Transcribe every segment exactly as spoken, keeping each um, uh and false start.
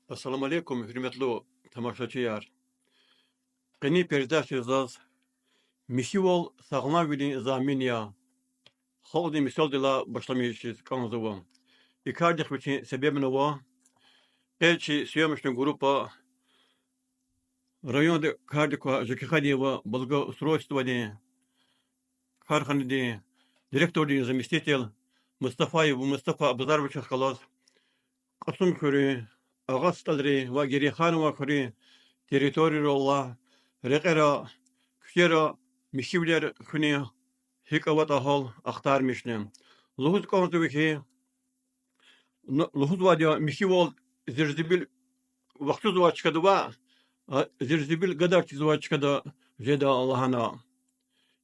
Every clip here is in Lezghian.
Ассаламу алейкум, гьуьрметлу тамашачияр! Къенин передача заз Михьивал сагъламвилин замин я халкьдин мисалдилай башламишиз кӀанзава. И кардихъ вичин себебни ава. Къе чи съёмочный группа районда кардик квай ЖКХ-дин ва благоустройстводин карханадин директордин заместитель Мустафаев Мустафа Абузаровичаз галаз Кьасумхуьруьн, Агъа СтӀалрин ва Герейханован хуьруьн территорияра, рекьера, куьчера михьивилер хуьнин гьикӀ аватӀа гьал ахтармишна. Лугьуз кӀанзава хьи, лугьузвайди я, михьивал зирзибил вахчузвай чкада ваъ, а зирзибил гадар чизвай чкада жеда лагьана.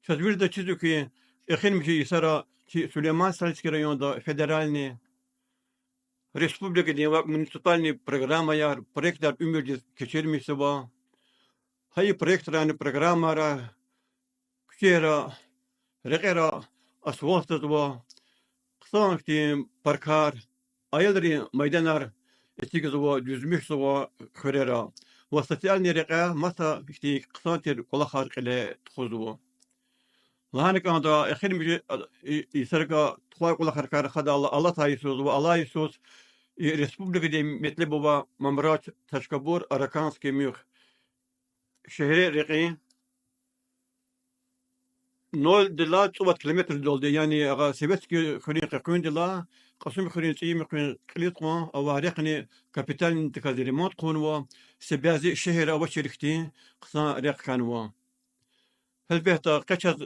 Чаз вирида чизва хьи, эхиримжи йисара чи Сулейман-Стальский районда федеральный, республикадин ва муниципальный программаяр, проектар уьмуьрдиз кечирмишзава. Гьа и проектрани программайра куьчера, рекьера асфальт жезва, хъсан хьтин паркар, аялрин майданар эцигзава, дуьзмишзава хуьрера ва социальный рекье маса хьтин хъсан тир кӀвалахар кьиле тухузва. Лагьана кӀанда, эхиримжи, а, и, и сарга тухвай кӀвалахрикай рахадайла алатай йисуз ва алай йисуз и республикадин метлеб авай Мамрач, Ташкабур, Араканский муьхъ шегьре рекьин нолдилай цӀувад километрдалди, яни агъа Советский хуьруьн къекъуьндилай Кьасумхуьруьн цӀийи муькъуьн кьилиз кьван авай рехъни капитальный таказ ремонт хъувунва, са бязи шегьерра авачир хьтин хъсан рехъ хьанва. Гьелбетда, къе чаз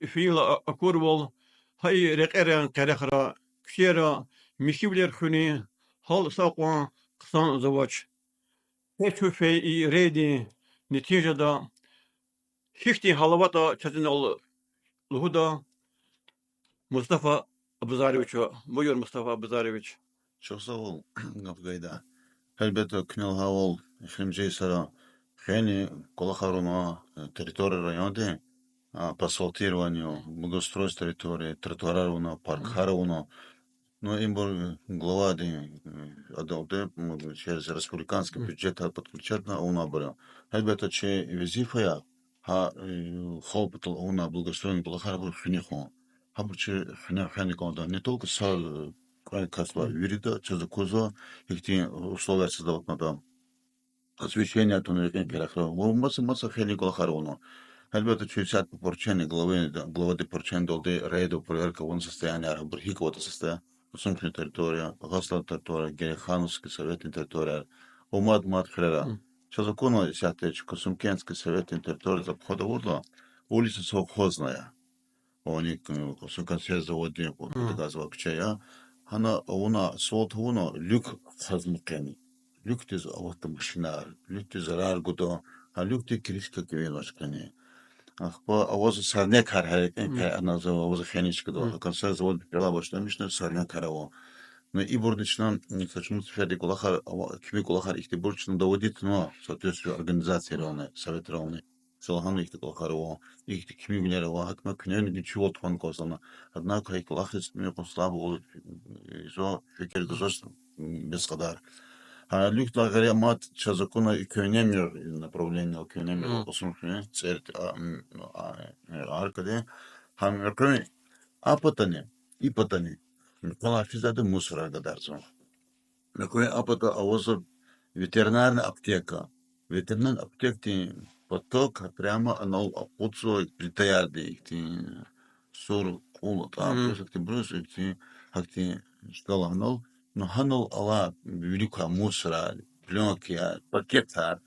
фейила а-, акурвал, гьа и рекьерин къерехра, куьчера михьивилер хуьнин гьал са акьван хъсанзавач. Къе чун фейи и рейдин нетижада гьихьтин гьал аватӀа, чаз инал лугьуда Мустафа Абузаровича. Буюр, Мустафа Абузарович. Чухсагъул, гаф гайида. Гьелбетда, куьне лагьайвал, эхиримжи йисара хейлин кӀвалахар авуна, э, территория районди, а, по асфальтированию, благоустройство территории, тротуарар авуна, паркар авуна. Ну, ибур, э, главадин, э, адалди, м, через республиканский бюджет подключать авуна абур. Гьелбетда, чи везифа я гьа, э, халкь патал авуна благоустройный кӀвалахар абур хуьни хьун. Гьабур чи хуьне, хуьне кӀанда. Не только са, э, кьве касдилай, вирида чаз аквазва, гьихьтин условияр создавать авунатӀа. Освещение тунва рекьин къерехра. Ва маса-маса хейлин кӀвалахар авуна. Гьелбетда, чун исятда по поручению главы, главадин поручениедалди рейдов проверка авуна состояниеяр, абур гьикӀ аватӀа состояние. Кьасумхуьруьн территория, Агъа СтӀалрин территория, Герейхановский советдин территорияяр, ва мад-мад хуьрера. Чаз акуна исятда чи Кьасумкентский советдин территориядиз обход авурла, улица Совхозная. Гьаник, э, Кьасумкентский заводдин кьуд-кьуд галаз ва куьче я. Гьана авуна, асфальт авуна, люк хъвазмир къени. Люкдиз аватда машинар, люкдиз зарар гуда, гьа люкдин крышка кӀевнавач къени. Ахпа авазва сорнякар, гьа рекьин пе-, ана за-, авазва хенин чкада. Кьасумкентский завод пелай башламишна, сорнякар ава. Ну, ибурни чна, м, са чумуд сеферда кӀвалахар ава, кими кӀвалахар ихьтинбур чна доводить авунва соответствующим организацияравни, советравни. Чна лагьанва, ихьтин кӀвалахар ава, ихьтин кимивилер ава, гьакӀ куьне вичивал тухвана кӀанзава. Однако гьа и кӀвалахриз кьин слабо, изо фикир гузвач, м, бес кьадар. Гьа, люкдилай гъейри мад чаз акуна и Куьнемир направление, Куьнемир, Кьасумхуьруьн, ЦӀерид, а, м, а, э, аркадин. Гьа муькъуьн а патани, и патани муькъуьлай физвайди мусорар гадарзава. Муькъуьн а пата авазва ветеринарный аптека. Ветеринарный аптекадин поток прямо анал акъудзава плитаярди, ихьтин сур кьул атӀа, просто ихьтинбуруз, ихьтин, гьахьтин чкадал гьанал, ну гьанал алай вилик квай мусорар, пленкаяр, пакетар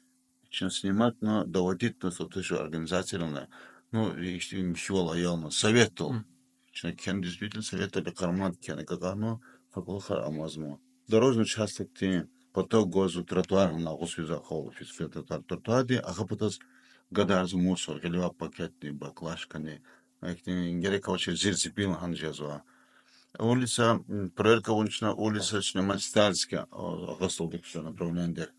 чна снимать авуна, доводить авуна соответствующим организацияравни, ну, ихьтин михьивал аялна, советдал. Чна кхьенва действительно советдал, къарман кхьена кӀакӀанва, гьа кӀвалахар амазма. Дорожный участокдин поток гвазва, тротуар гьана агъуз физва, халкь физ тротуар, тротуардин агъа патаз гадарзава мусор, гъилевай пакетни, баклашкани, ихьтин герек авачир зирзибил гьана жезва. Улица, м, проверка авуна чна, улица Сулейман-Стальский, а, Агъа СтӀалдихъ физвай направлениедихъ.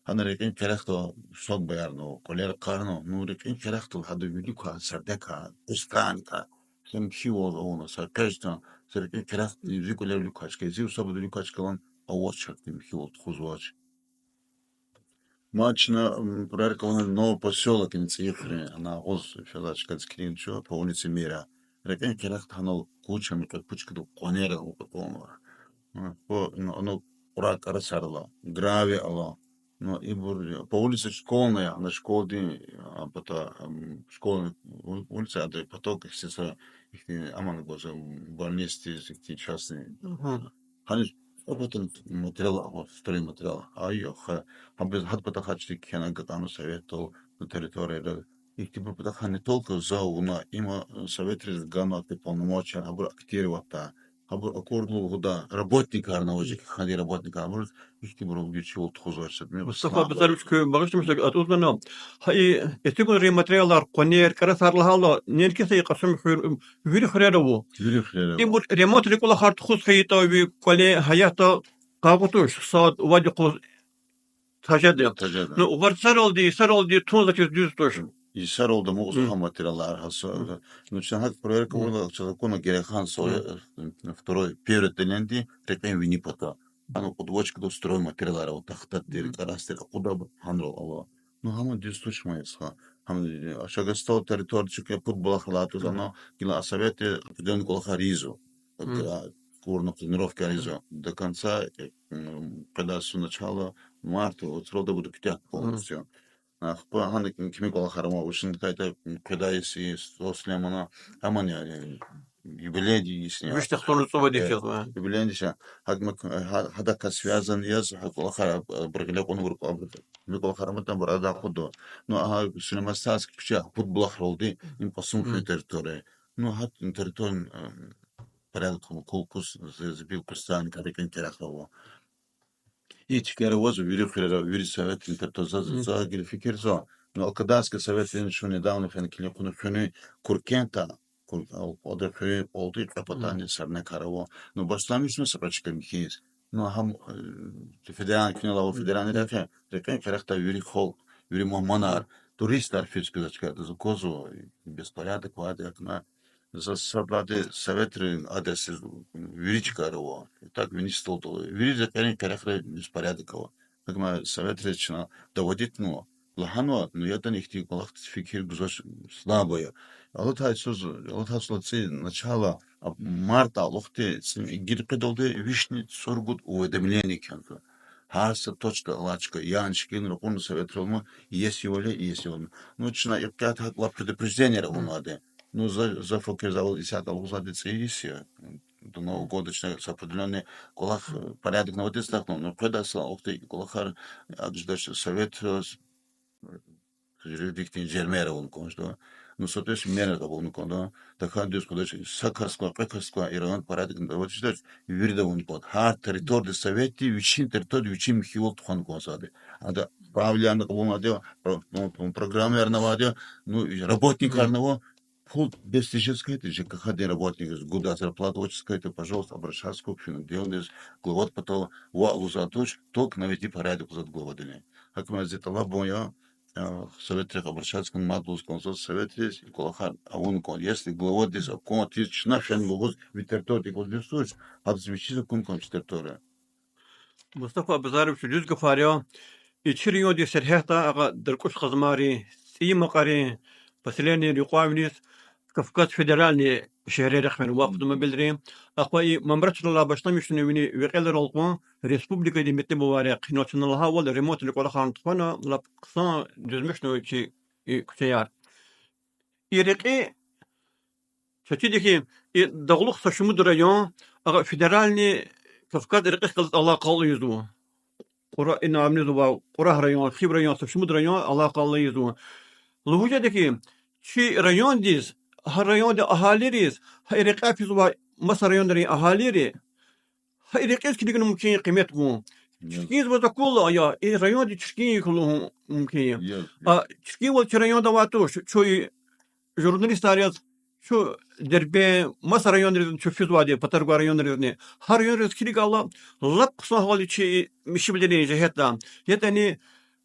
Гьана рекьин къерехдал сад баярнава, кӀвалер акъарнава, ну, рекьин къерехдал гьада вилик квай сорнякар, кустаникар, са михьивал авуна, са къеждан, са рекьин къерехдин зи кӀвалер вилик квай чка, зи усадьбада вилик квай чкадал авач, гьахьтин михьивал тухузвач. Ма чна, м, проверка авуна Новый посёлок, ина цӀийи хуьруьн, ана агъуз физа чкадиз килигна чун, по улице Мира. Рекьин къерехда гьанал кучами, кьве кучкадал къванер акьунва. М, по, ну, ну, кьурай кӀарасар ала, гравий ала. Ну, ибур по улице Школьной, ана школадин, а, пата, м, Школьной у-, улица, адан патав кисиса, ихьтин аман гваз, м, больницадиз, ихьтин частный. Гьаниз кьве патан материал ава, стройматериал. Ай, ха, гьабуруз гьадан патахъай чиди кхьена гатӀана советдал, территорияда. Ихьтинбур патахъай не только за вуна, има советриз ганвай полномочия, гьабур активироватьда. Гьабур акурла лугьуда, работникар ава, ЖКХ-дин работникар, гьабуруз ихьтинбур вичивал тухузвач. Мустафа Базарович, куьн багъишламишна, атӀузва лагьана, гьа и эцигунрин материалар, къванер, кӀарасар лагьайла, неинки са и Кьасумхуьр, вири хуьрера ава. Вири хуьрера ава. Ибур ремонтрин кӀвалахар тухуз хьайитӀа, ви кӀвале, гьаятда къайгъу туш, сад-вад юкъуз тажеда. Тажеда. Ну, варцаралди, йисаралди тунзавачиз дуьз туш. Йисаралди амукьзава гьа материалар, гьа са-, ну, чна гьакӀ проверка авурла, чаз акуна герек хьана са, э, второй, первый отделениедин рекьин вини пата. Ана кьуд вочкадал стройматериалар ава, тахта тир, кӀарас тир, акъудна абур гьанрал ала. Ну, гьам дуьз туш, ма я стха. Гьам, э, Ашагастал территорияда чуьк я пуд булах алатуз, ана гила а советди определённый кӀвалахар ийизва. Курна планировка ийизва. До конца, э, м, къведай йисуз начала марта, вацралда буду куьтягь полностью. Ахпа гьана кими кӀвалахар ама, вучиз лагьайтӀа, м, къведай йис, сос лемана, амани, э, юбилейдин йис я. Виш тахтуна цӀувад йис я. Юбилейдин йис я. ГьакӀ, гьа-, гьадакай связан яз, гьа кӀвалахар, а, абуру гъиле кьунвайбур, абуру кими кӀвалахар аматӀа, абур ада акъудда. Ну, а Сулейман-Стальский куьче пуд булахралди, им Кьасумхуьруьн территория. Ну, гьа территориядин, м, порядок кул-, кулкус, з-, збил кустарникай рекьин къерехда ава. И чкаяр аваз вири хуьрера, вири советрин территория за, за гила фикирзава. Ну, а кадастровый советдин чун недавно фена килигна кьуна хуьруьн Куркента, Кур-, а, адан хуьруьн кӀвалди кьве патани сорнякар ава. Ну, башламишна са кьве чка михьиз. Ну, гьам, э, федеральный куьнел ава, федеральный рехъ я, рекьин къерехда вири халкь, вири мугьманар, туристар физ квез а чкадиз аквазва, беспорядок авайди акуна. За сад лагьайди, советрин адресриз вири чкайра ава. Так, вини столтӀал ава. Вири рекьерин къерехра беспорядок ава. ГьакӀ ма советриз чна доводитьнава, лагьанва, ну, ядан ихьтин кӀвалахдиз фикир гузвач, слабо я. Алатай йисуз, алатай йисуз цӀи начала, а, мартдал алукьди, цӀи гила къведалди вишни цӀуругуд уведомление кӀанзава. Гьар са точка алай чка, яни шикилни ракъурна советрал ама, если воля, если воля. Ну, чна икьяд гьакӀ лагьай предупреждениеяр авунвайди. Ну, за, за фикирзавайвал, исятда алукьзавайди цӀийи йис я. До Нового года чна са определённый кӀвалах, э, порядок наводить ийиз тахьна, ну, къведай йисалай алукьди кӀвалахар, акӀ жедач, советриз, э, ихьтин жермер авун кӀан жеда. Ну, соответственно, мера авун кӀанда. ТахьайтӀа дуьз къведач, са кас квай, кьве кас квай и район порядок наводить жедач, вирида авун кӀанда. Гьар территорияда советди вичин территорияда вичин михьивал тухвана кӀанзавайди. Ада правилоярни кьабулнавайди я, про-, ну, программаярни авайди я, ну, работникарни ава, пул бес тежез хьайитӀа, ЖКХ-дин работникдиз гуда, зарплата авачиз хьайитӀа, пожалуйста, обращаться хьухь финансдиз, главадин патал ваъ лугьузвайди туш, только наведи порядок лугьузвайди главадини. ГьакӀ ма зи тӀалабун я, э, советрихъ обращаться хьун, мад лугьуз кӀанзава советриз, и кӀвалахар авун кӀанда. Если главадиз акун тийиз, чна фена лугьуз, ви территорияда икӀ лугьуз туш, гьадаз вичиз акун кӀанда чи территория. Мустафа Базарович, дуьз гафар я, и чи райондин сергьятда, агъа, Даркьуш-Къазмайрин, ЦӀийи Макьарин поселенийрин юкьвавилиз Кавказ федеральный шегьрерихъ фена вахт мобилрин. Ахпа и мамрачралай башламишна вини векьерал кьван республикадин метлеб авай рехъ, инал чна лагьайвал ремонтдин кӀвалахарни тухвана, лап хъсан дуьзмешнава чи и куьчеяр. И рекьи, чаз чида хьи, и дагълух са шумуд район, агъа, федеральный Кавказ рекьихъ галаз алакъа ийизва. Кьура-, ина амниз ава, Кьурагь район, Хиб район, са шумуд район алакъа ийизва. Лугьуз жеда хьи, чи райондиз, гьа райондин агьалийриз, гьа и рекьяй физвай маса районрин агьалийри, гьа и рекьиз килигна мумкин я къимет гун. Чиркин ваз акурла, я и районди чиркин я хьи лугьун мумкин я. А чиркинвал чи районда авай туш, чун и журналистар яз, чун Дербент, маса районризни чун физвайди я, патаргвай районризни. Гьа районриз килигайла, лап хъсан гьал я чи мишивилерин жигьетдай. ЯтӀани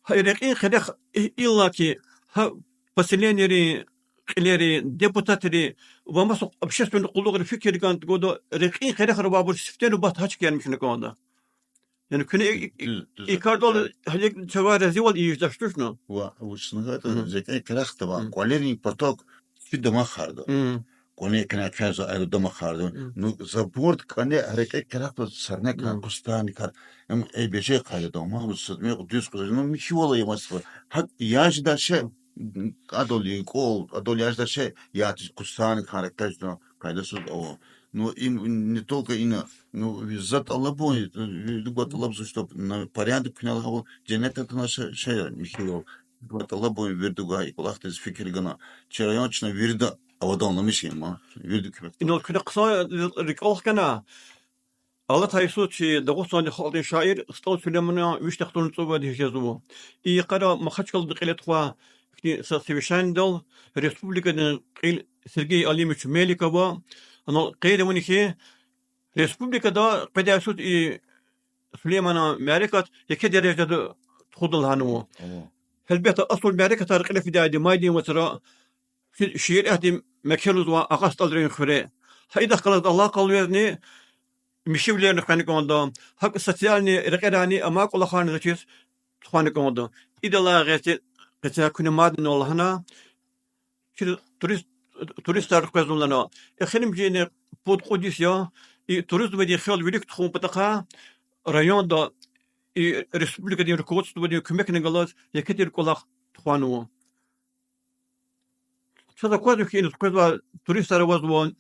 гьа и рекьин къерех и-, иллаки гьа поселенийрин кьилери, депутатри ва маса общественный къуллугъри фикир гана кӀанда, рекьин къерехра авайбур сифте нубатда гьа чкаярни михьна кӀанда. Яни куьне и, и, и кардал гьеле чавай разивал ийиз жедач тушни? Ва вучиз лагьайтӀа, рекьин къерехда ва кӀвалерин поток чи дамахарда. КӀвале кӀане къвезва, аялри дамахарда. Ну, забордик кӀане рекьин къерехда сарни кар, кустарни кар. Им эй бежей къайдада, ма, вуч са мекь дуьз къвезва, ну, михьивал я масла. ГьакӀ яз жедай шей, адал и кӀвал, адал яз жедай шей, я кустарни кар къвезва, къайдасуз ава. Ну, им не только ина, ну, за тӀалабун, виридавай тӀалабзава, чтоб на порядок куьне лагьайвал, женнетда атана шей, шей я михьивал. ТӀалабун виридавай и кӀвалахдиз фикир гана. Чи район чна вирида аваданламиш я, ма, вирида куьмек. Инал куьне хъсан рикӀел хкана. Алатай йисуз чи Дагъустандин халкьдин шаир СтӀал Сулейманан вишни яхцӀурни цӀувад югъ жезва. И йикъара Махачкъаладин кьиле тухвай ихьтин са совещанидал республикадин кьил Сергей Алимович Меликова, анал къейд авуна хьи, республикада къведай йисуз и Сулейманан мярекат еке дережада тухуда лагьанва. Гьелбетда, асул мярекатар кьиле фидайди майдин вацра, ши-, шииратдин мекан лугьузвай Агъа СтӀалрин хуьре. Гьа идахъ галаз алакъалу яз михьивилерни хвена кӀанда, гьакӀ социальный рекьерайни амай кӀвалахарни заз чиз тухвана кӀанда. Идалай гъейри къецяй куьне мадни лагьана, чи турист-, туристар къвезва лагьана. Эхиримжи пуд-кьуд йис я, и туризмдин хел вилик тухун патахъай районда и республикадин руководстводин куьмекни галаз еке тир кӀвалах тухванва. Чаз аквазва хьи, иниз къвезвай туристар авазва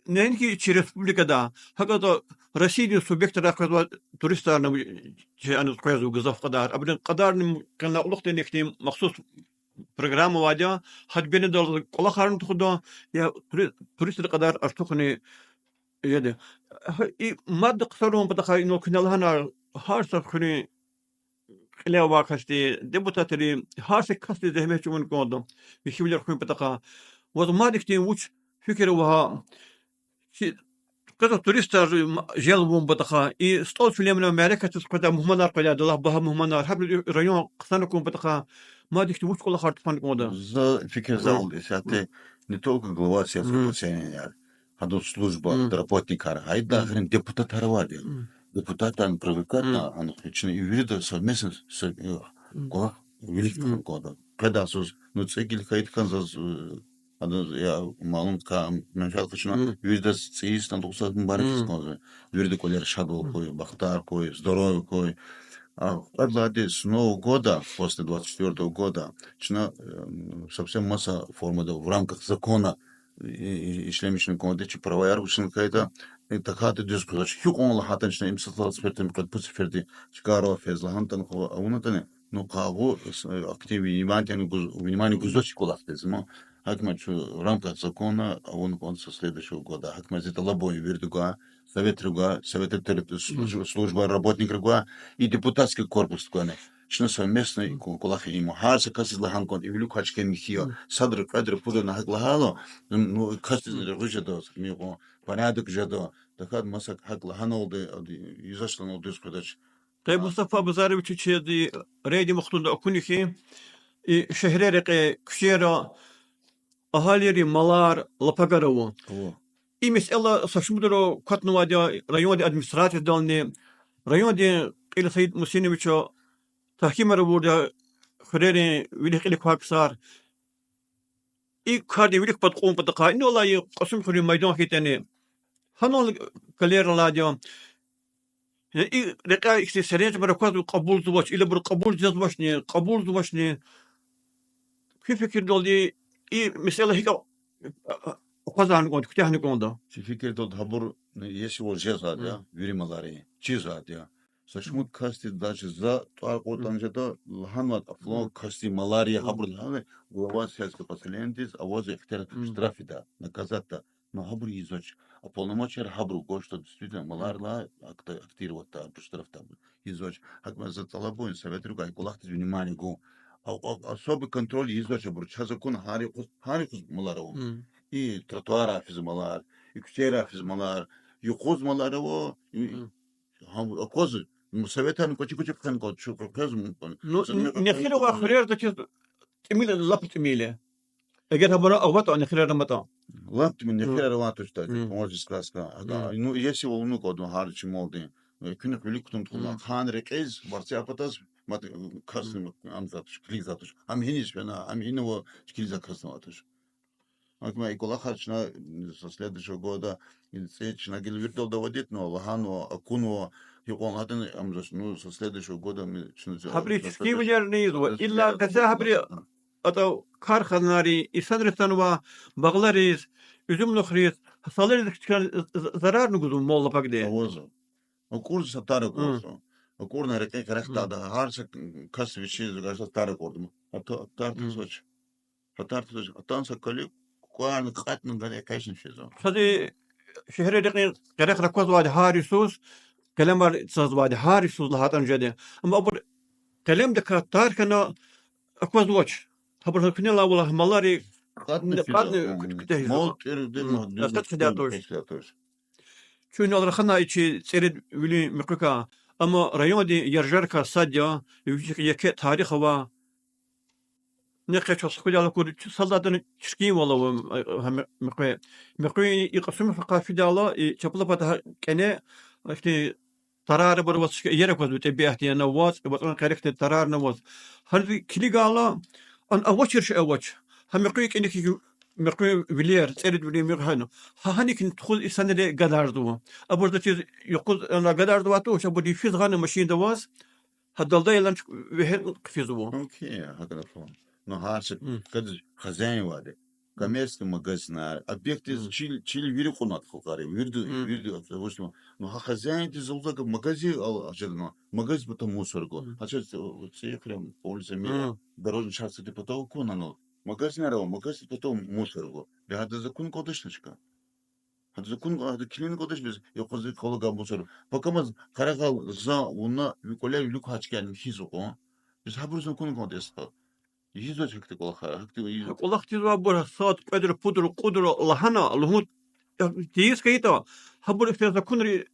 не гьакӀ чи республикада, гьакӀ Россиядин субъектрай къвезвай туристарни чи аниз къвезва гзаф кьадар. Абурун кьадарни къенлай кьулухъди ихьтин махсус программа авайди я, гьа бинедаллаз кӀвалахарни тухуда, я тури-, туристрин кьадар артухни жеда. И мад хъсан авун патахъай, инал куьне лагьана, гьар са хуьруьн кьиле авай касди, депутатри, гьар са касди зегьмет чӀугуна кӀанда михьивилер хуьн патахъай. Ваз мад ихьтин вуч фикир ава гьа, чи къвезвай туристар желб авун патахъай, и СтӀал Сулейманан мярекатдиз къведай мугьманар къведай, адалай багьа мугьманар, гьабуру район хъсан акун патахъай мад ихьтин вуч кӀвалахар тухвана кӀанда? За фикирзава, исятда не только глава сельского поселения, гьадан служба, работникар, гьа идахъ гьерин депутатар авайди я. Депутатарни привлекать авуна, чна и вирида совместно с-, э, кӀвалах вилик тухун кӀанда. Къведай йисуз, ну, цӀийи кӀвалах хьайитӀа кӀан заз, э, гьадан я малум ка-, менфят къачуна, виридаз цӀийи стан тухсаз мубарак ийиз кӀанзава. Вирида кӀвалера шадвал хьуй, бахтар хьуй, здоровье хьуй. А кьвед лагьайди, с Нового года, после двадцать четвёртого года, чна, э, совсем маса формада в рамках закона и-, и-, ишлемишна кӀанда, чи праваяр вучна хьайитӀа, и тахьайтӀа дуьз къвезвач. Гьикьван лагьайтӀани чна им са цал сеферда, къе-пуд сеферда чкайрал фейи лагьайтӀани, хва авунатӀани, ну, къагъу, с-, актив внимание гуз-, внимание гузвач кӀвалахдиз, ну, гьакӀ чна в рамках закона авуна кӀанда со следующего года. ГьакӀ зи тӀалабун виридавай, советрикай, совет терри-, служ-, служба работникрикай и депутатский корпусдикайни. Чна совместно и кӀвалах ийима. Гьар са касдиз лагьана кӀанда, и вилик квай чка михьи я. Садра, кьведра, пудра гьакӀ лагьайла, ну, касдиз регъуь жеда, микьван порядок жеда. ТахьайтӀа маса гьакӀ лагьаналди, ийизвач лагьаналди дуьз къведач. Къе Мустафа Базарович, чиди рейдин вахтунда акуна хьи, и шегьрерин кьве куьчера агьалийрин малар, лапагар ава. И месэла са шумудра кватнавайди я райондин администрациядални, райондин кьил Саид Мусиновича тагькимар авурди я хуьрерин вилик-кьилик квай ксар. И кардин вилик пад кьун патахъай, инал алай Кьасумхуьруьн майдан хьайитӀани, гьанал калер алайди я. И рекьяй ихьтин серенжемар аквазва, кьабулзавач, ибур кьабул жезвачни, кьабулзавачни. Куь фикирдалди, и месэла гьикӀ акъвазарна кӀанда, куьтягьна кӀанда? Чи фикирдалди гьабур, если ваз жезвайди я, вири малар чизвайди я. Са шумуд касди даже за тӀвар кьуртӀани жеда, лагьанвайди флан касдин малар я, гьабур лагьана, глава сельского поселениедиз авазва ихтияр штраф ийида, наказать ийида. Ну, гьабур ийизвач. А полномочияр гьабуруз гуз, что действительно маларилай акта-, актировать ийида, абур штраф ийида, абур ийизвач. ГьакӀ за тӀалабун советрикай и кӀвалахдиз внимание гун. А, а, особый контроль ийизвач абур. Чаз акуна гьар юкъуз, гьар юкъуз малар ава. И тротуаррай физ малар, и куьчейрай физ малар, юкъуз малар ава, и, гьа, аквазва, ну, советарни кӀвачи-кӀвачи хъхьана кӀанда, чун къекъвезва. Ну, нехир авай хуьрерда чиз тӀимил, лап тӀимил я. Эгер гьабур аватӀа, нехирар аматӀа. Лап тӀимил, нехирар аватӀа, точно так же, по-моему, сказка. Ну, если вал авуна кӀанда гьар чи малдин, Экуьнихъ вилик кутун тухузва. Гьа рекьиз, варци а патаз, мад, касни ам затуш, килигзаватуш. Ам гьиниз фена, ам гьинава, килигзавай касни аватуш. Гьакӏ ма и кӏвалахар чна со следующего года, и цӏи чна гила виридалди авайди я, ну, лагьанва, акунва, гьикьван лагьайтӏани ам за, ну, со следующего года ми чна за-, Гьабуру за-, чпин вилерни ийизва, за-, илла за-, къецяй гьабуру атӏа карханари, инсанри атанва, багълариз, уьзуьмлухриз, гьасалриз чкан з-, з-, зарарни гузва мол лапагди. Авазва. Акӏур са тар акӏурзава. Акӏурна рекье къерехдайди, гьар са кас вичиз гажда тар акӏурда. Гьатта тар тазвач. Гьатта тар тазвач. Атана са кали кукӏварна кьатӏна гана экъечӏна физва. Сади шегьеррин рекьин къерехра аквазвайди гьар йисуз, къелемар цазвайди гьар йисуз лагьайтӏани жеди. Амма абур къелемдикай тар хьана аквазвач. Гьабур гьакӏ куьнелай авайла гьа малари кьатӏна физва. Кьатӏна куьтягьзава. Мал тӏуьрди, мал тӏуьрди, кьатӏ хъийидай туш. Чун инал рахана и чи ЦӀеридвилин муькуькай, амма райондин яржарикай сад я, вичик еке тарих ава. Нихъ чаз хуьдайла акур, чи сад лагьайдани чиркинвал ава, гьа муькуь. Муькуьни и Кьасумхуьркай фидайла, и чапла пата гьа кӏане, ихьтин тарарбур аваз, чка иер аквазва, тӏебиатди яна аваз, вацӏан къерехда тарарни аваз. Гьаниз килигайла, ана авачир шей авач. Гьа муькуь кӏаник муькуь вилер, ЦӀеридвилин муькуь гьана. Гьа гьаникни тухуз инсанри гадарзава. Абур заз чиз юкъуз ана гадарзавай туш, абур йифиз гъана машинда аваз, гьа далдайла чка вегьена хъфизва. Окей, гьакӏ гаф я. Ну, гьар са кадиз хозяин авайди. Коммерческий магазинар, объектдиз чил, чил вири кьунвайди халкьари, вирида, вирида, допустим, ну, гьа хозяиндиз лугьузвайди магазин ал-, жеда, ну, магазин патав мусор гва. Гьа чаз, э, цӏийи хьрем, улица Мира, Дорожный чарх сади патав акуна, ну, магазинар ава, магазин патав мусор гва. Бес гьадаз акун кӏвалдачни чка. Гьадаз акун, гьада килигна кӏвалдач бес, юкъуз калугай мусор. Пакамаз къарагъайла за, вуна, ви кӏвалер вилик квай чкаяр михьиз акьван. Бес гьабуруз акун кӏвалдачни стха. Ийизвач гьахьтин кӏвалахар, гьахьтин ийиз. Кӏвалахдиз ва абур сад, кьведра, пудра, кьудра лагьана, лугьун тийиз хьайитӏа, гьабур ихтияр законри,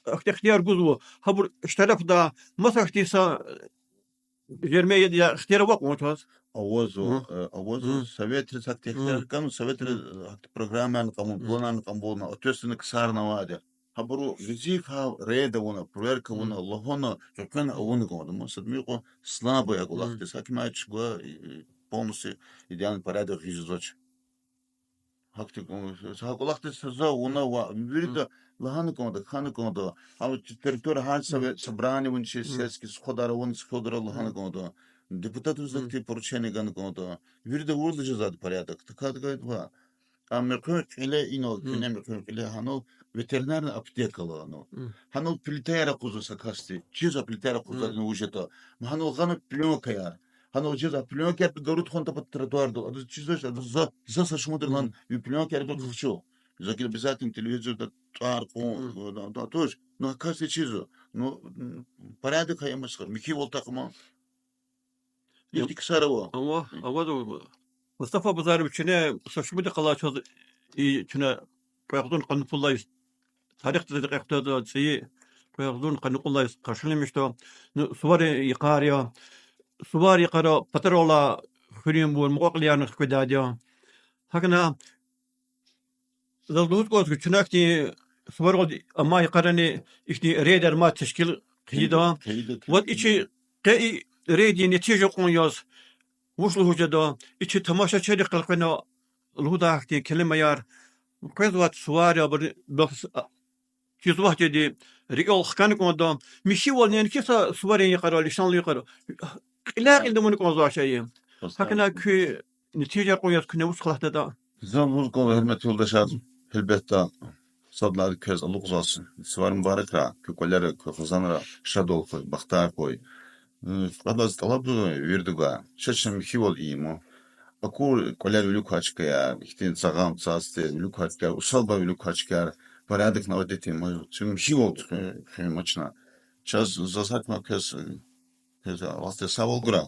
ихтияр гузва, гьабур иштиракда, маса ихтияр са, жермея я ихтияр ава кьван чаз. Авазва, э, авазва, советриз гьахьтин ихтияр кӏан, советри гьахьтин программаярни кьабулна, планарни кьабулна, ответственный ксарни авайди. Гьабуру везифа рейд авуна, проверка авуна, лагьана, къекъвена авуна кӏанда. Ман садмикьван слабый я кӏвалахдиз. Гьакимат чугва, и, полностью идеальный порядок гъиз жезвач. Гьахьтин кӏвалахдиз са за вуна ва вирида лагьана кӏанда, хьана кӏанда. Гьа территория гьар собрание авуна чи сельский, сходар авуна, сходра лагьана кӏанда. Депутатриз гьахьтин поручение гана кӏанда. Вирида авурла жезвайди порядок. Такай, такай ва Ам муькуь кьиле инал, куьне муькуь кьиле гьанал ветеринарный аптека ала анал. Гьанал плитаяр акъудзава са касди. Чизва плитаяр акъудзавайди вуж ятӏа. Гьанал гъана пленкаяр. Гьанал жезва пленкаяр гаруд тухун тапа тротуарда. Адаз чизвач, адаз за, за са шумудра лагьана, ви пленкаяр бел къахчу. За гила обязательно телевизорда тӏвар кьун, да, да, туш. Ну, касди чизва. Ну, порядок гьа я, маса михьивал такьма. Ихьтин ксар ава. Ава, ава, ава. Мустафа Базарович, чна са шумуд йикъалай чаз и чна кьве агъзурни къанни пуд лагьай, тарихдиз рекье хтайла цӏийи кьве агъзурни къанни кьуд лагьай къаршиламишда. Ну, суварин йикъар я. Суварин йикъара патаралай хуьруьнбур, мукьва-кьилиярни хкведайди я. Гьакӏна заз лугьуз кӏанзава хьи, чна ихьтин суваралди амай йикъарани ихьтин рейдер мад тешкил хъийида. Хъийида, хъийида. Вад и чи къе и рейддин нетижа кьун яз вуч лугьуз жеда, и чи тамашачийрихъ элкъвена лугьудай ахьтин келимаяр, къвезвай сувар я, абур бахс, а, чизвай тирди, рикӏел хкана кӏанда, михьивал неинки са суварин йикъара, лишанлу йикъара, кьиляй-кьилди авуна кӏанзавай шей я. Гьакӏна куь нетижаяр кьун яз куьне вуч кӏвалах тада? За лугьуз кӏанзава, гьуьрметлу юлдашар, гьелбетда, сад лагьайди квез алукьзаваз сувар мубаракрай, куь кӏвалера, куь хизанра шадвал хьуй, бахтар хьуй. М, фикьадаз тӏалабзава виридавай, чаз чна михьивал ийима. Акур кӏвалер вилик квай чкаяр, ихьтин цагъан цацди вилик квай чкаяр, усадьба вилик квай чкаяр, порядок наводить ийима. Чун михьивал хуьн, хуьн ман чна. Чаз, заз гьакӏ квез, квез Аллагьди сагъвал гурай.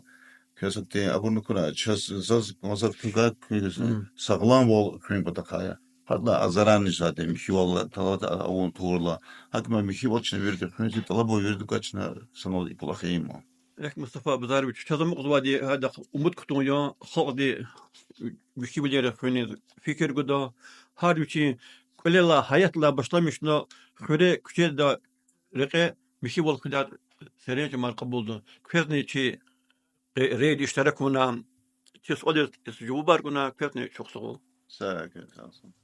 Квез гьахьтин абурни акурай. Чаз, заз, заз квез гьакӏ квез сагъламвал хуьн патахъай я. Гьадалай азарарни жезвайди я, михьивал талат авун тавурла. Гьакӏ ма михьивал чна вирида хуьн зи тӏалабзава, виридавай чна санал и кӏвалах ийима. Эхь, Мустафа Базарович, чаз амукьзавайди гьадахъ умуд кутун я, халкьди михьивилер хуьниз фикир гуда. Гьар вичин кӏвалелай, гьаятдилай башламишна, хуьре, куьчеда, рекье михьивал хуьда, серенжемар кьабулда. Квезни чи рейд иштирак авуна, чи суалриз жавабар гуна, квезни чухсагъул. Сагъ хьуй, сагъ хьуй.